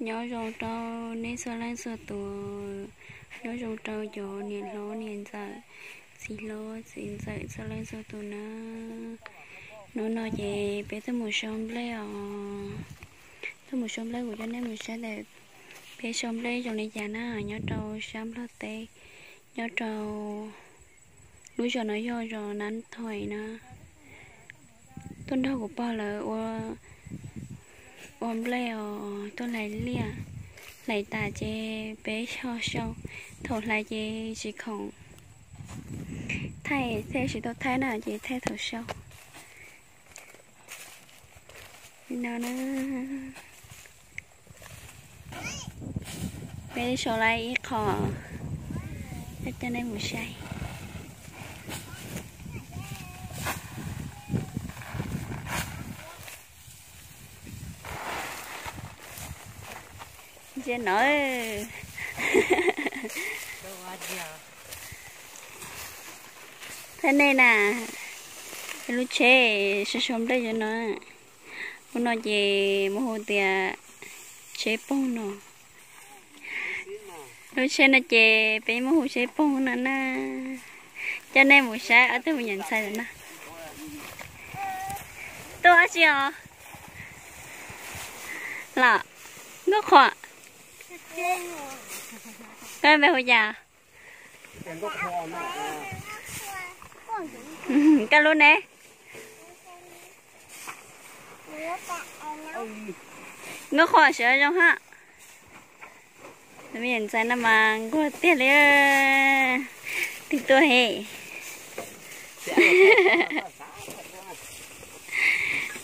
Nyob zoo rau nej txhua leej txhua tus, nyob zoo rau cov niam hlob niam ntxawm, txiv hlob txiv ntxawm txhua leej txhua tus na. Hnub no ces peb tuaj mus sau nplej os. Tuaj mus sau nplej, kuv coj nej mus saib ntawm peb sau nplej zoo li cas na, nyob rau sab Nplog teb, nyob rau lub zos no yog zos Nab Thoim na. Tuaj nrog kuv pog lawv ua nplej os, tuaj hlais liaj, hlais tas ces peb ho sau. Thaum hlais ces tsis khoom thaij, thiaj tsis tau thaij na, ces thaij thaum sau no na. Peb sau lawm ib qho, coj nej mus saib. Ntsia no, thaij nej na, lub tsheb sau sau nplej zoo no. Ub no ces muaj hu tias tsheb poog no. Lub tsheb no ces peb muaj hu tsheb poog no na. Coj nej mus saib ob tug me nyuam ntxhais no. Tuaj dab tsi os? Los, Nkauj Qhua. Koj npe hu cas? Koj lub ne? Nkauj Qhua siab zoo hab. Tus me nyuam ntxhais no mas nquag tiag li. Twb tuaj he.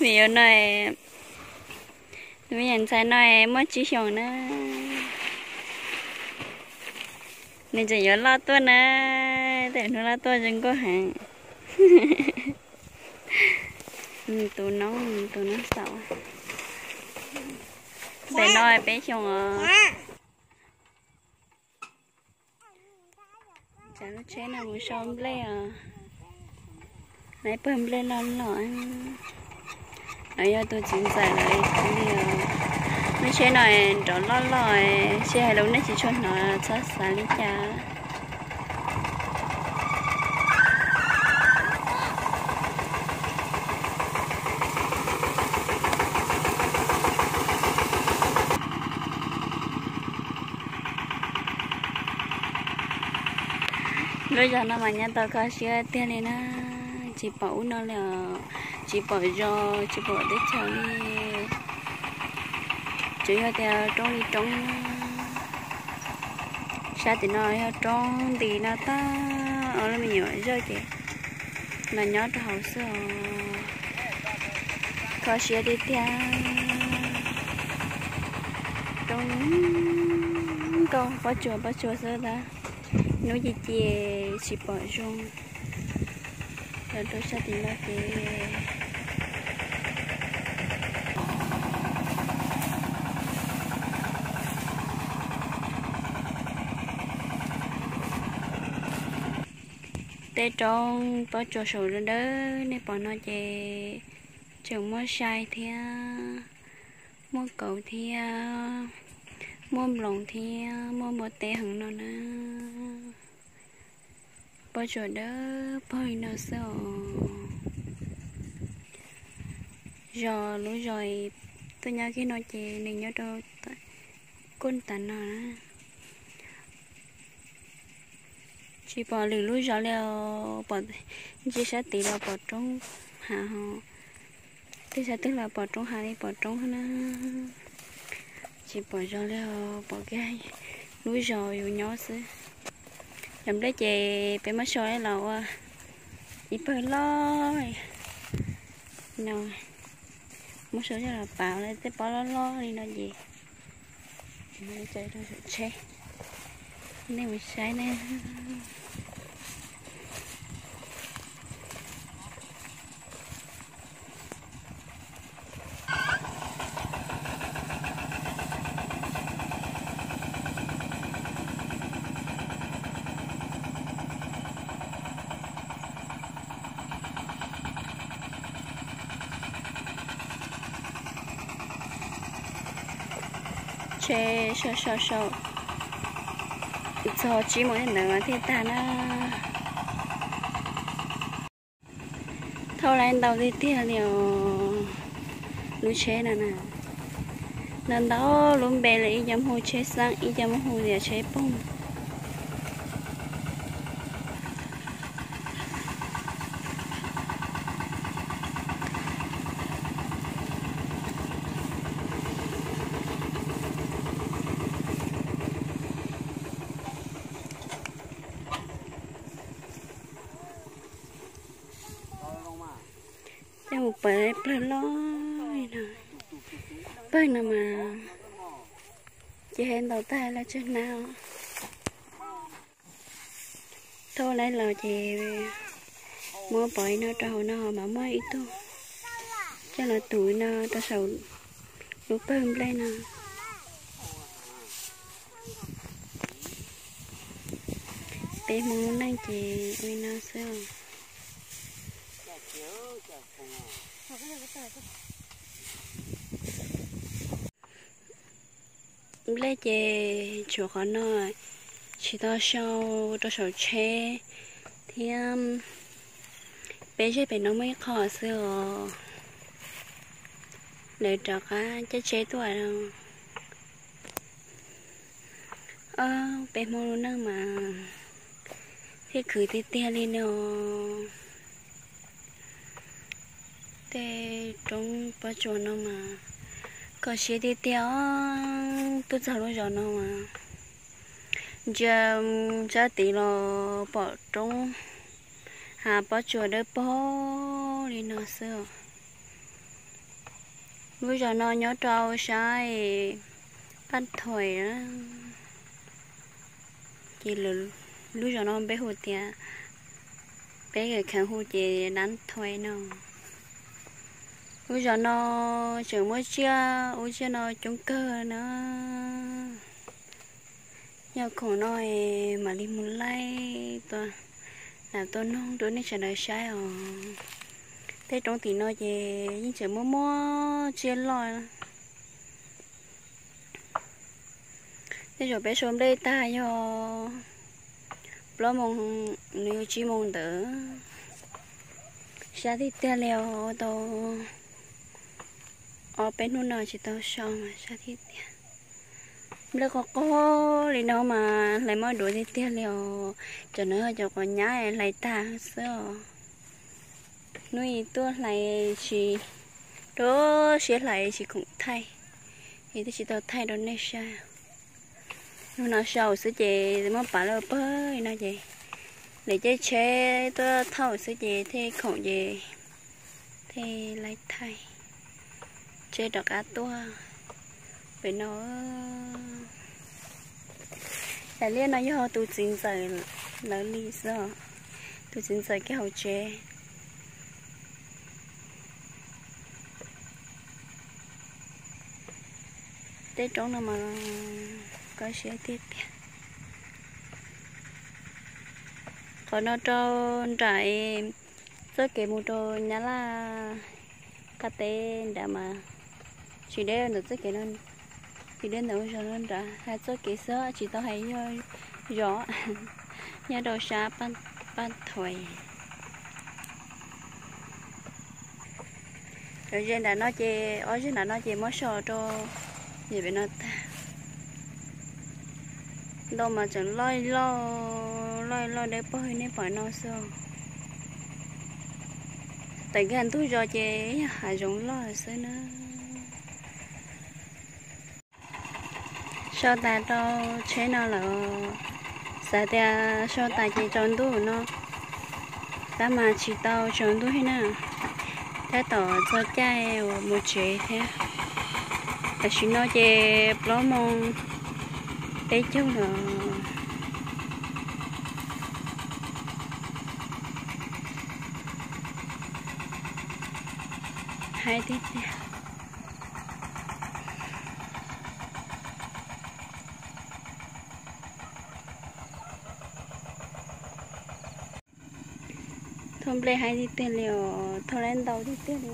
Vim yog no, tus me nyuam ntxhais no muaj tsib xyoos na. Nws tseem yuav loj tuaj na, tej hnub loj tuaj zoo nkauj heev. Nws tus noob, nws tus noob xaum. Pem no peb xyoos os. Tsav lub tsheb no mus sau nplej os. Lawv pawg nplej loj loj. No yog tus txiv ntxawm lawv li os. Lub tsheb no nrov loj loj, seb hais lus nej tsis tshua hnov txhob xav li cas. Lub zos no mas nyob tau kho siab tiag li na. Tsis pom ub no li os, tsis pom zos, tsis pom teb chaws li. Tsuas yog tias roob li roob. Sab tim no yog roob nti no tag, ob lub me nyuam zawj ces los nyob rau hauv xwb os. Kho siab tiag tiag. Roob nkauj, pob tsuas pob tsuas xwb ntag. Hnub ci ci tsis pom zoo. Los rau sab tim no ces tej roob pob tsuas saum dawb dawb nej pom no ces tseem muaj sai thiab, muaj kauv thiab, muaj nploos thiab, muaj npua teb heev no na. Pob tsuas dawb paug li no xwb os. Zos, lub zos tuaj nyob kiag no ces nws nyob rau koj tas no na. Tsis pom lwm lub zos li os, pom ntsia sab tid los pom roob hav hos, tej sab twg los pom roob hav li pom roob na. Tsis pom zos li os, pom kiag lub zos yus nyob xwb. Cov nplej ces peb muab sau los ua ib pawg loj no, muab sau coj los pauv lawm tej pob loj loj li no ces tsheb, nej mus saib ne. Tsheb sau sau sau txog tsib moos ntawd mas thiaj tag na. Thauj lawv ntau tiag tiag li os. Lub tsheb no na, ntau ntau lub npe li, ib co muab hu tsheb xeeb, ib co muab hu tias tsheb poog. Coj mus pov pawg loj no, pawg no mas ces hais ntau tag lawm tsawg hnab. Thauj lawv los ces muab pov ib no rau hauv no mas muaj ib tug coj los tuav no rau saum lub pawg nplej no. Peb Hmoob lub neej ces ua li no xwb. Nplej ces tshuav qhov no tsis tau sau rau saum tsheb thiab. Peb zej pem no muaj ib qho xwb os. Lawv rov qab caij tsheb tuaj. Peb Hmoob lub neej mas thiaj khwv tiag tiag li no. Tej roob pob tsuas no mas kho siab tiag tiag os. Tuaj txog lub zos no mas ntsia sab tid los pom roob hav pob tsuas dawb paug li no xwb os. Lub zos no nyob rau sab Paj Thuais, ces lub zos no peb hu tias, peb kheev hu ces Dab Thuais no. Lub zos no tseem muaj tsiaj ua tsiaj no coob kawg na. Yog khoom no mam li mus laij tua, lam tua noog rau nej sawv daws saib os. Tej roob tim no ces yeej tseem muaj muaj tsiaj loj. Tej zaum peb sau nplej tag yog plaub moos, nws yuav tsib moos ntawd. Sab tiag tiag li os, tau ob peb hnub no tsis tau sau mas sab tiag tiag. Nplej qos qos li no mas hlais mob duav tiag tiag li os. Cov no yog cov quav nyab hlais tag xwb os. Hnub ib tuaj hlais tsis, rau siab hlais tsis khoom thaij, es twb tsis tau thaij rau nej saib. Hnub no sau xwb ces muab pav lawm pawg no ces lawv caij tsheb tuaj thauj xwb ces thiaj khoom ces thiaj laij thaij. Tsheb rov qab tuaj pem no. Daim liaj no yog tus txiv ntxawm lawv li xwb os, tus txiv ntxawm kiag hauv tsev. Tej roob no mas kho siab tiag tiag. Qhov no rau nram txoj kev mus rau Nyab Laj qab teb nrad mas tsis deb ntawm txoj kev no, tsis deb ntawm zos no nrad, hais txoj kev xwb tsis tau hais yog zos, nyob rau sab Paj Thuais. Cov ze nram no ces, ob ze nram no ces muab sau rau, ces pem no tag. Ntoo mas tseem loj loj, loj loj dawb paug nej pom no xwb. Tawm kiag ntug zos ces yog hav zoov loj xwb na. Sau tas rau tsheb no lawm, xav tias sau tas ces tsaus ntuj no, tab mas tsis tau tsaus ntuj thiab na, tab tom txog caij uas mus tsev thiab. Tam sim no ces plaub moos peb caug lawm. Haib tiag tiag. Thauj nplej haib tiag tiag li os, thauj lawv ntau tiag tiag li.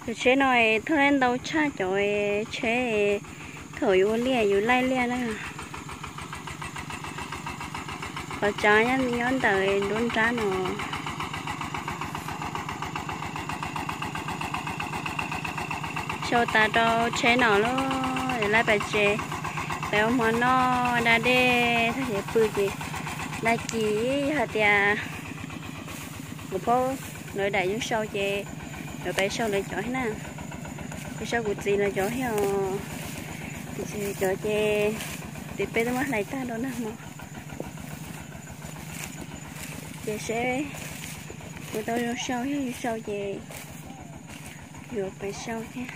Cov tsheb no thauj ntau tshaj cov tsheb thaum yus ua liaj yus laij liaj na. Qhov tsav nyob ntawm nruab nrab no. Sau tas rau tsheb no lawm, laij pais tsev, pais ua hmo noj da dej, tag kis pw ces, tag kis yog hais tias kuv phob lawv daim yeej sau ces yuav pais sau lawv cov thiab na. Pais sau kuv txiv lawv cov thiab os. Kuv txiv lawv cov ces, ces peb twb muab hlais tag rau nag hmo. Ces seb kuv tau zoo sau, yog zoo sau ces yuav pais sau thiab.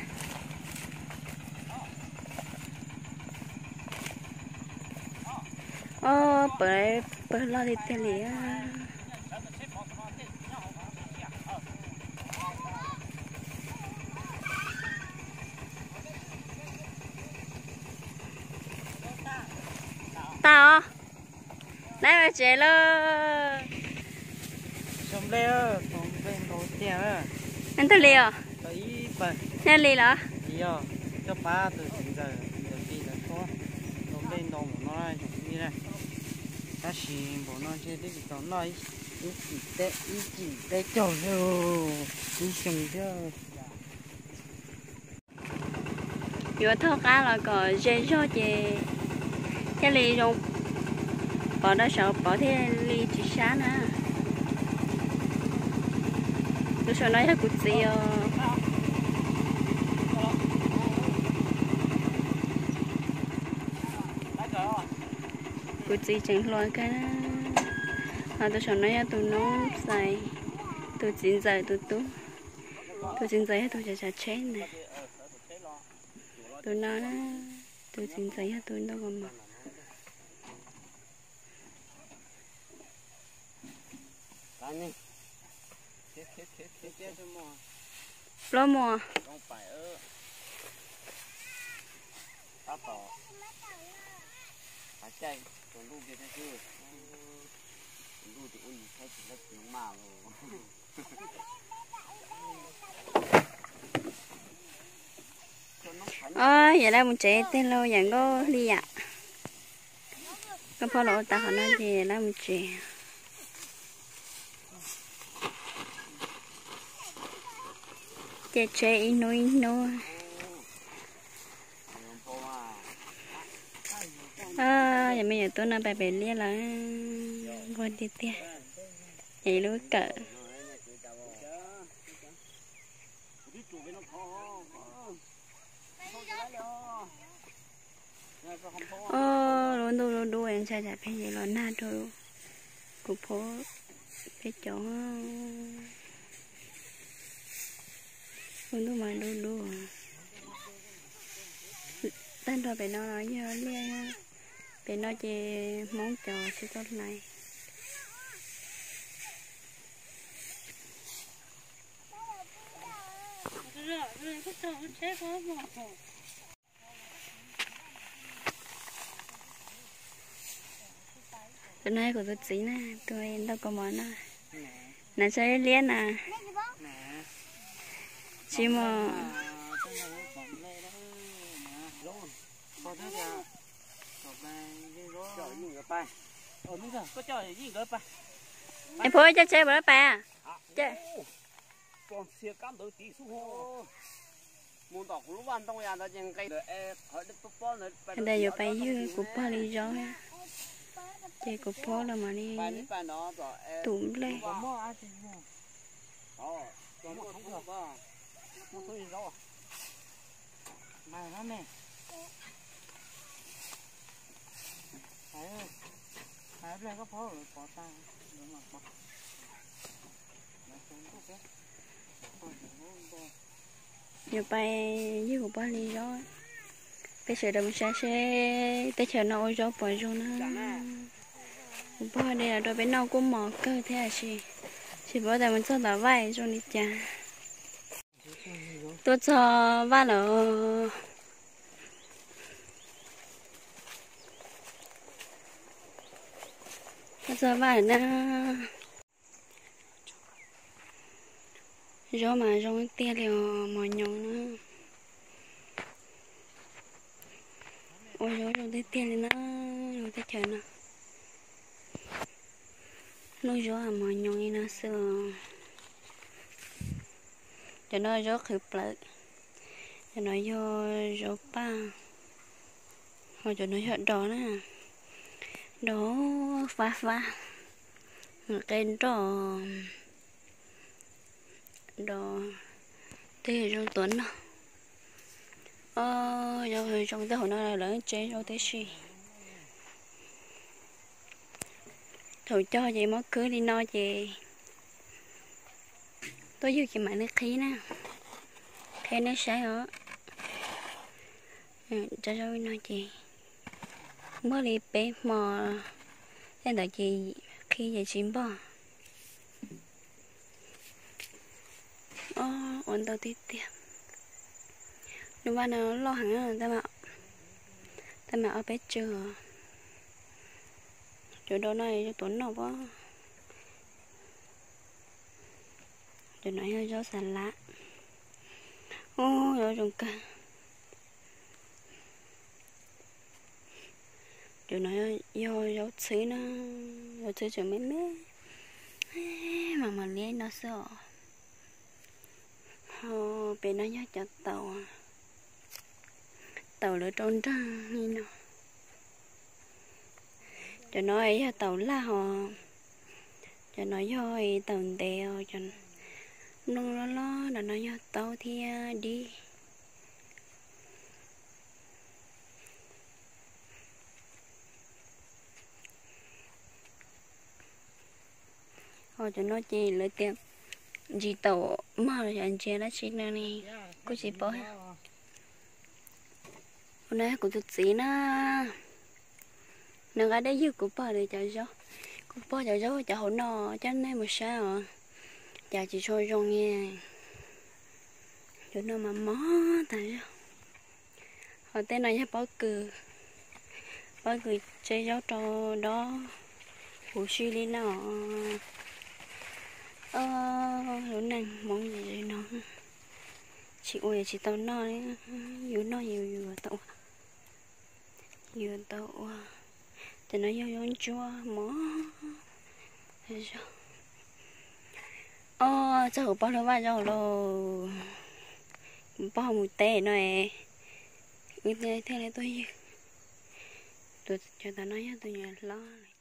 Ob, pawg, pawg loj tiag tiag li. Tag os, laib mus tsev lawm. Ntag li os. Ntag li los. Coj pab tus txiv ntxawm, tus txiv ntxawm tuaj ntaus nplej ntaus npaum no li na. Tab sis npaum no ntshe twb tsis tau noj ib cim teb, ib cim teb caug li, ib xyoo thiab. Yuav thauj qab los kom ze zog ces thiaj li zoo pov rau saum pov thiaj li tsis sab na. Tus saum no yog kuv txiv os. Kuv txiv tseem hluas kawg. Ho tus saum no yog tus noob xais, tus txiv ntxawm tus tub. Tus txiv ntxawm yog tus tsav tsheb ntawd. Tus no, tus txiv ntxawm yog tus ntoo kaus mom. Plaub muag. Os, yam laj mus tsev tej lauj, yam nkauj li yam. Koj phob los ua tas qhov no ces laj mus tsev. Ces tsev ib hnub ib hnub. Yog me nyuam tub no pais pem liaj lawm, nquag tiag tiag. Es lub kawm. Os, lub ntuj dub dub ntshai tsam pheej yuav los nag rau kuv phob peb cov. Lub ntuj mas dub dub. Tag nrho pem no los yog liaj, pem no ces Hmoob cov tsis tau hlais. Tus no kuv tus txiv na, tus ntoo kaus mom no. Nav tso liab na. Tsis mus. Es phob coj tsheb puas lab pais? Ntawd yuav pais ywg kuv pog li zaub, ces kuv pog los mam li tus nplej. Yuav pais ywg kuv pog li zaub. Peb sawv daws mus saib seb teb chaws no ua zaub puas zoo na. Kuv pog de los rau peb noj kuj mos kawg thiab, tab sis tsis paub tias mus txog tom vaj zoo li cas. Tuaj txog vaj lawm. Tuaj txog vaj lawm na. Zaub mas zoo tiag li os, mos nyoos na. Ua zaub zoo tiag tiag li na, lub teb chaws no. Lub zaub mos nyoos li no xwb os. Cov no zaub qhwv plawv, cov no yog zaub paj, ho cov no yog dos na, dos fab fab, qe nroj, dos tej zoo tuav noj. Os, zaub zoo tej hauv no lawv tsev zaub tib si. Thaum cog ces muab khwb li no ces tuaj ywg ces mam li qhib na, qhib nej saib os. Cov zaub li no ces npog li peb hmo, tej ntawd ces qhib ces tsis npog. Os, ua ntau tiag tiag. Lub vaj no loj heev, tab mas ob peb tsug. Cov dos no zoo tuav noj pob. Cov no yog zaub xas lav. Ub, zaub zoo kawg. Cov no yog zaub txhwb na, zaub txhwb tseem me me, mas mam liab no xwb os. Ho pem no yog cov taum, taum lawv rau nrog li no. Cov no yog taum laj os, cov no yog taum ntev os, cov nplooj loj loj no no yog taub thiab dib. Ho cov no ces lawv tias ntsis taum mog los yog ntsis dab tsi no ne, kuj tsis paub. Ua no kuv tus txiv na, nws nqa dej ywg kuv pog lawv cov zaub, kuv pog cov zaub cov hauv no coj nej mus saib os, cas tsis tshua zoo li. Cov no mas mob tas zog. Ho tej no yog pob kws, pob kws tseb zaub rau dob huv si li no. Lub neej Hmoob li no, tsis ua yus tsis tau noj, yus noj yus yuav tau ua, yuav tau ua. Cov no yog zaub ntsuab mos. Os, txog kuv pog lub vaj zaub lauj, kuv pog mus teb no, wb thiaj li tuaj ywg. Cov tom no yog tus niam hlob lawv